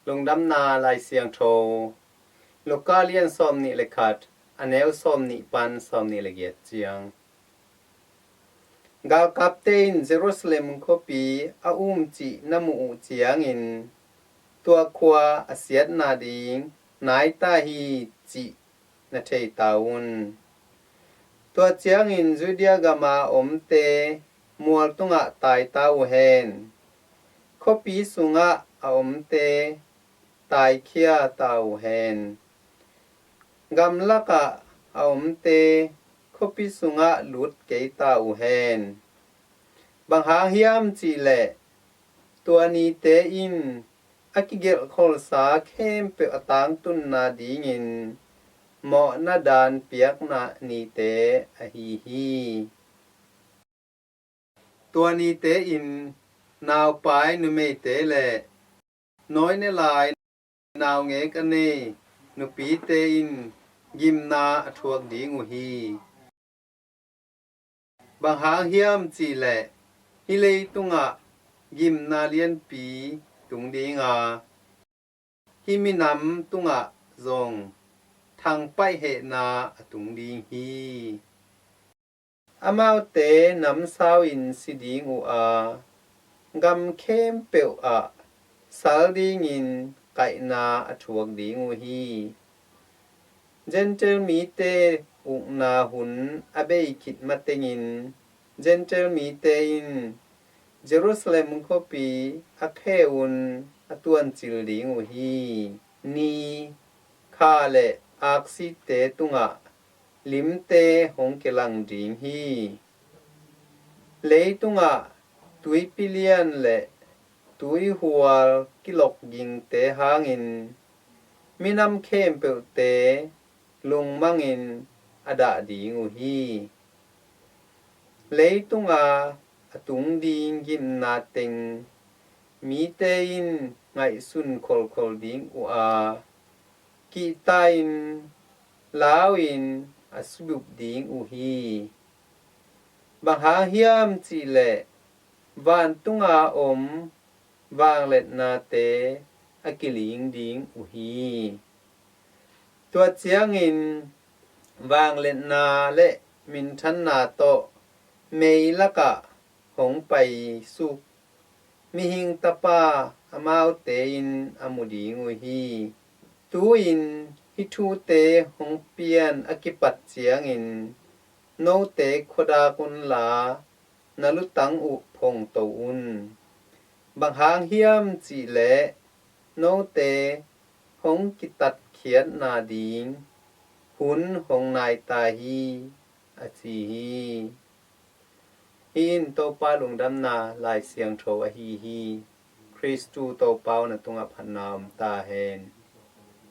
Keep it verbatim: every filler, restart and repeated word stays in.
Lungdamna Lai Siangtho, Luka lian sawmnih le khat, a neu sawmnih pan sawmnih le giat ciang. Galkapte in Jerusalem khuapi a um cih na muh uh ciangin, tua khua a siatna ding nai ta hi cih na thei ta un. Tua ciangin Judea gama omte mual tungah tai ta uh hen. Khuapi sungah a omte taikhia ta uh hen. Gamlakah a omte khuapi sungah lut kei ta uh hen. Bang hang hiam cihleh, tua nite in a kigelhkholsa khempeuh a tangtunna dingin mawhna dan piakna nite ahi hi. Tua nite in naupai numeite le nawine lai naungek a nei nupite in gimna a thuak ding uh hi. Bang hang hiam cihleh, hih leitungah gimna lianpi tung dinga, hih minam tungah zong thangpaih hehna a tung ding hi. Amaute namsau in si ding uh a, gam khempeuh ah sal dingin kaihna a thuak ding uh hi. Gentile mite ukna hun a bei khit matengin Gentile mite in Jerusalem khuapi a khe un a tuancil ding uh hi. Ni, kha le aksite tungah limte hong kilang ding hi. Leitungah tuipi lian le tuihual kilok gingte hangin minam khempeuhte lungmangin a dah ding uh hi. Leitunga a tung ding gimna teng mite in ngaihsun kholkhol ding uh a, kihta-in lau-in a subup ding uh hi. Bang hang hiam cihleh, vantunga om vangliatnate a kiling ding uh hi. Tua ciangin vangliatna le minthanna tawh mei lakah hong paisuk Mihing Tapa amaute in a mu ding uh hi. Tu-in hih thute hong pian a kipat ciangin note khuadak unla, na lutang uh phongto un. Bang hang hiam cihleh, note hong kitatkhiatna ding hun hong nai ta hi, a ci hi. Hih in Topa lungdamna Lai Siangtho ahi hi. Khristu Topa aw, na tungah phatna om ta hen.